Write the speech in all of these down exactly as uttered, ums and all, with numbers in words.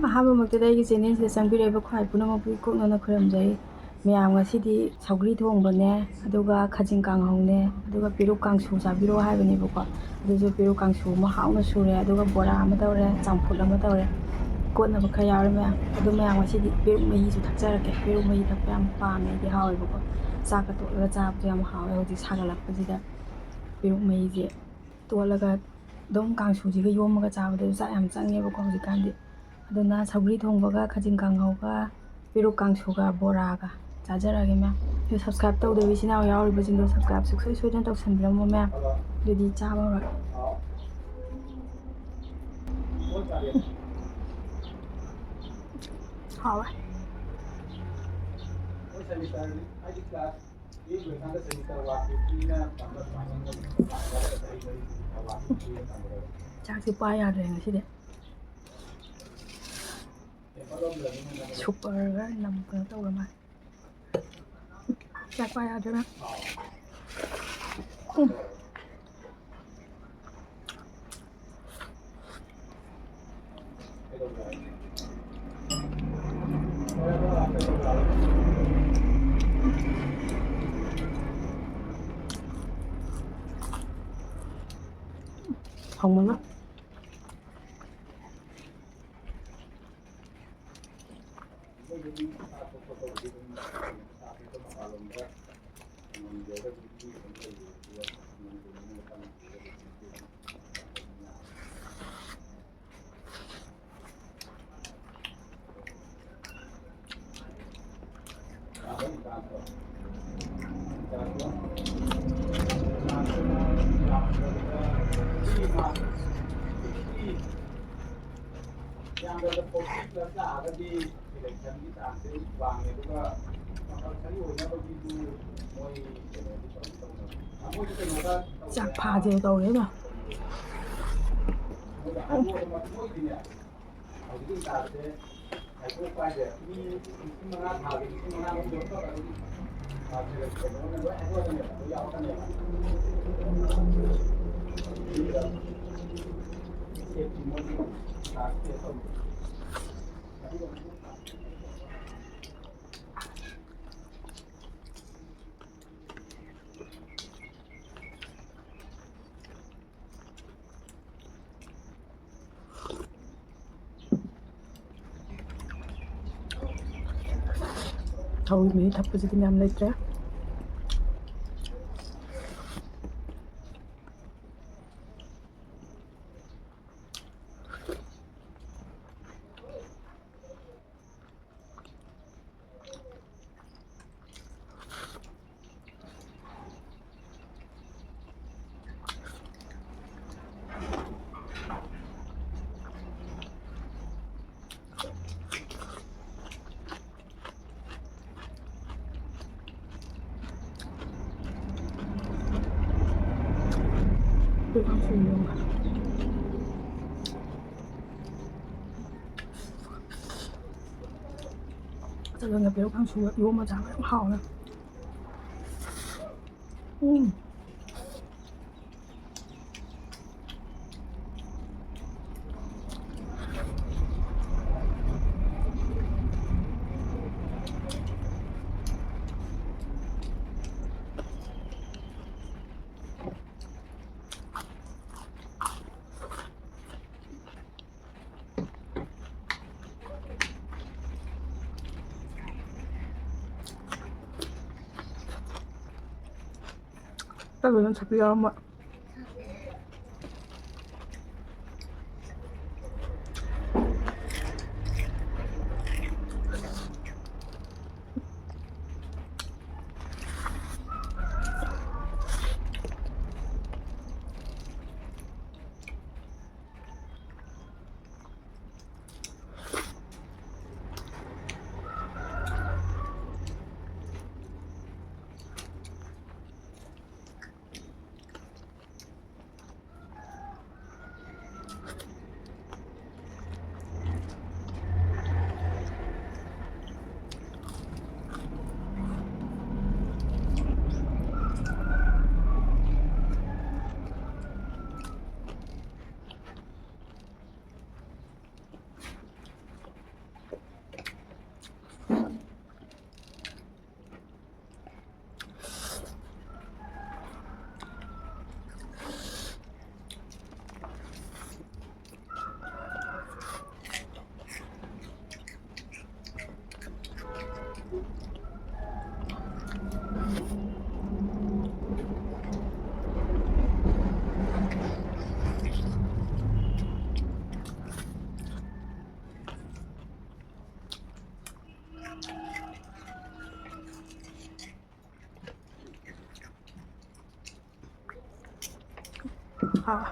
ꯑꯍꯥꯟꯕꯃꯛꯇꯗ ꯑꯩꯒꯤ ꯆꯦꯅꯦꯜꯁꯤꯗ ꯆꯪꯕꯤꯔꯛꯏꯕ ꯈ꯭ꯋꯥꯏ ꯄꯨꯝꯅꯃꯛꯄꯨ ꯏꯀꯣꯛꯅꯅ ꯈꯨꯔꯨꯝꯖꯩ꯫ ꯃꯌꯥꯝ ꯉꯁꯤꯗꯤ ꯁꯧꯒ꯭ꯔꯤ ꯊꯣꯡꯕꯅꯦ, ꯑꯗꯨꯒ ꯈꯥꯖꯤꯡ ꯀꯥꯡꯍꯧꯅꯦ, ꯑꯗꯨꯒ ꯄꯦꯔꯨꯛ ꯀꯥꯡꯁꯨ ꯆꯥꯕꯤꯔꯛꯑꯣ ꯍꯥꯏꯕꯅꯦꯕꯀꯣ꯫ ꯑꯗꯨꯁꯨ ꯄꯦꯔꯨꯛ ꯀꯥꯡꯁꯨ ꯑꯃ ꯍꯥꯎꯅ ꯁꯨꯔꯦ, ꯑꯗꯨꯒ ꯕꯣꯔꯥ ꯑꯃ ꯇꯧꯔꯦ, ꯆꯝꯐꯨꯠ ꯑꯃ ꯇꯧꯔꯦ꯫ ꯀꯣꯠꯅꯕ ꯈꯔ ꯌꯥꯎꯔꯦ ꯃꯌꯥꯝ꯫ ꯑꯗꯨ ꯃꯌꯥꯝ ꯉꯁꯤꯗꯤ ꯄꯦꯔꯨꯛ ꯃꯍꯤꯁꯨ ꯊꯛꯆꯔꯛꯀꯦ꯫ ꯄꯦꯔꯨꯛ ꯃꯍꯤ ꯊꯛꯄ ꯌꯥꯝ ꯄꯥꯝꯃꯦ ꯑꯩꯗꯤ, ꯍꯥꯎꯋꯦꯕꯀꯣ꯫ ꯆꯥꯛꯀ ꯇꯣꯠꯂꯒ ꯆꯥꯕꯗꯣ ꯌꯥꯝ ꯍꯥꯎꯋꯦ ꯍꯧꯖꯤꯛ ꯁꯥꯒꯠꯂꯛꯄꯁꯤꯗ꯫ ꯄꯦꯔꯨꯛ ꯃꯍꯤꯁꯦ ꯇꯣꯠꯂꯒ ꯑꯗꯨꯝ ꯀꯥꯡꯁꯨꯁꯤꯒ ꯌꯣꯝꯃꯒ ꯆꯥꯕꯗꯁꯨ ꯆꯥꯛ ꯌꯥꯝ ꯆꯪꯉꯦꯕꯀꯣ ꯍꯧꯖꯤꯛꯀꯥꯟꯗꯤ꯫ ꯑꯗꯨꯅ ꯁꯧꯒ꯭ꯔꯤ ꯊꯣꯡꯕꯒ, ꯈꯥꯖꯤꯡ ꯀꯥꯡꯍꯧꯒ, ꯄꯦꯔꯨꯛ ꯀꯥꯡꯁꯨꯒ, ꯕꯣꯔꯥꯒ ꯆꯥꯖꯔꯛꯑꯒꯦ ꯃꯌꯥꯝ꯫ ꯑꯗꯨ subscribe ꯇꯧꯗꯕ ꯏꯆꯤꯟ ꯏꯅꯥꯎ ꯌꯥꯎꯔꯤꯕꯁꯤꯡꯗꯣ subscribe ꯁꯨꯡꯁꯣꯏ ꯁꯣꯏꯗꯅ ꯇꯧꯁꯟꯕꯤꯔꯝꯃꯣ ꯃꯌꯥꯝ꯫ ꯑꯗꯨꯗꯤ ꯆꯥꯕ ꯍꯧꯔꯒꯦ꯫ ꯍꯥꯎꯋꯦ꯫ ꯆꯥꯛꯁꯦ ꯄꯥꯏ ꯌꯥꯗ꯭ꯔꯦ ꯉꯁꯤꯗꯤ꯫ ꯁꯨꯄꯔꯒ ꯅꯝ ꯀꯩꯅꯣ ꯇꯧꯔ ꯃꯥꯜꯂꯦ꯫ ꯆꯥꯛ ꯄꯥꯏ ꯌꯥꯗ꯭ꯔꯦ ꯃꯌꯥꯝ꯫ ꯎꯝ꯫ ꯍꯥꯎꯃꯟꯅ꯫ ꯆꯥꯛ ꯐꯥꯁꯦ ꯇꯧꯔꯦꯗ꯫ ꯊꯥꯎꯒꯤ ꯃꯍꯤ ꯊꯛꯄꯁꯤꯗꯤ ꯃꯌꯥꯝ ꯂꯩꯇ꯭ꯔꯦ꯫ ꯆꯒꯦꯝꯒ ꯄꯦꯔꯨꯛ ꯀꯥꯡꯁꯨꯒ ꯏꯔꯣꯝꯕ ꯆꯥꯕ ꯌꯥꯝ ꯍꯥꯎꯋꯦ꯫ ꯎꯝ꯫ ꯇꯜꯂꯣ ꯅꯪ ꯁꯛꯇꯨ ꯌꯥꯎꯔꯝꯃꯣꯏ꯫ ꯑꯥ꯫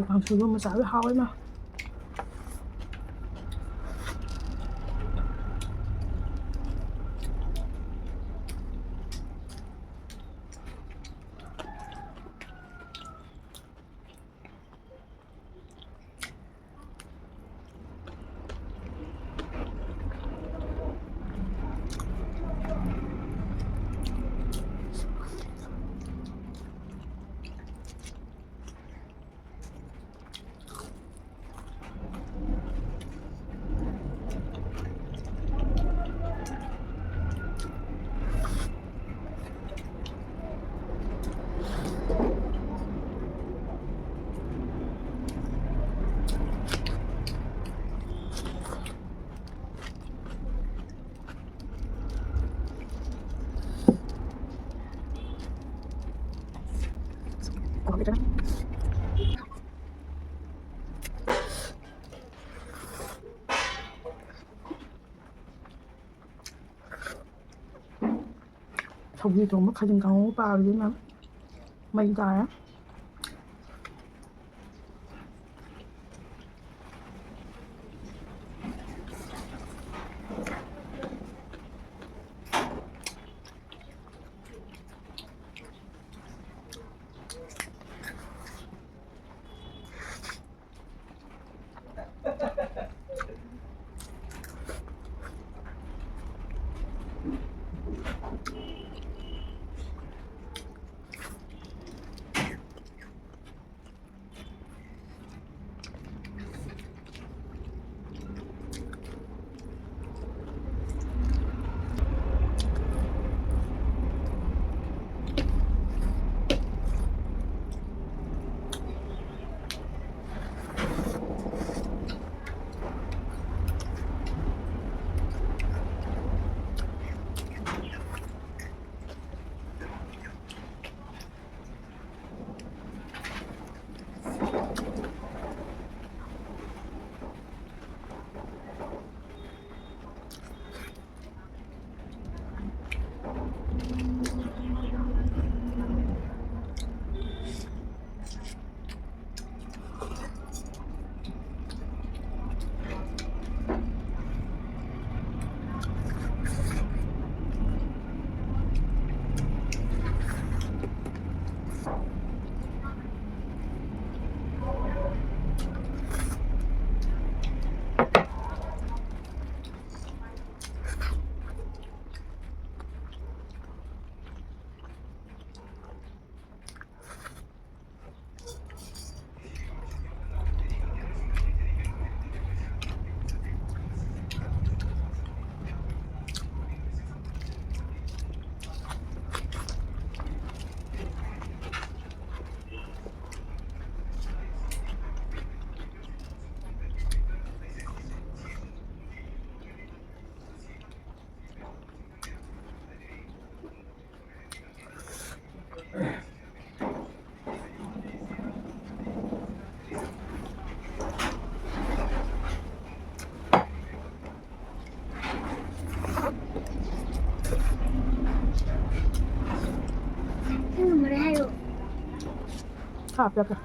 ꯀꯥꯡꯁꯣꯏꯒꯨꯝꯕ ꯆꯥꯕ ꯍꯥꯎꯋꯦ ꯃꯥ꯫ ꯁꯧꯒ꯭ꯔꯤ ꯊꯣꯡꯕ ꯈꯥꯖꯤꯡ ꯀꯥꯡꯉꯧ ꯄꯥꯕꯗꯨꯅ ꯃꯩ ꯇꯥꯔꯦ꯫ ꯍꯥꯞꯄꯛꯀꯦ꯫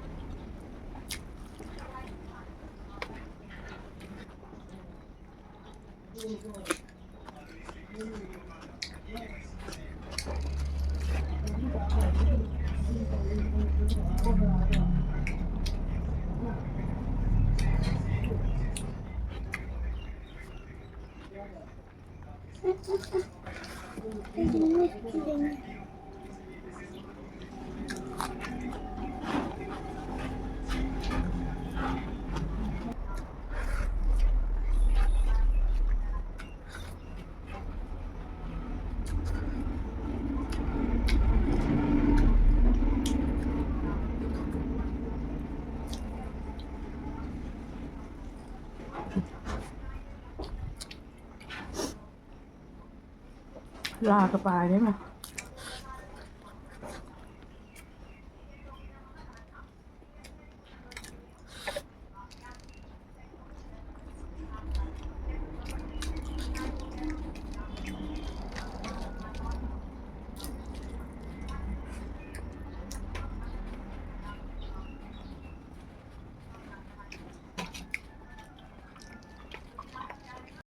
ꯂꯥꯒ ꯄꯥꯔꯦ ꯏꯃꯥ꯫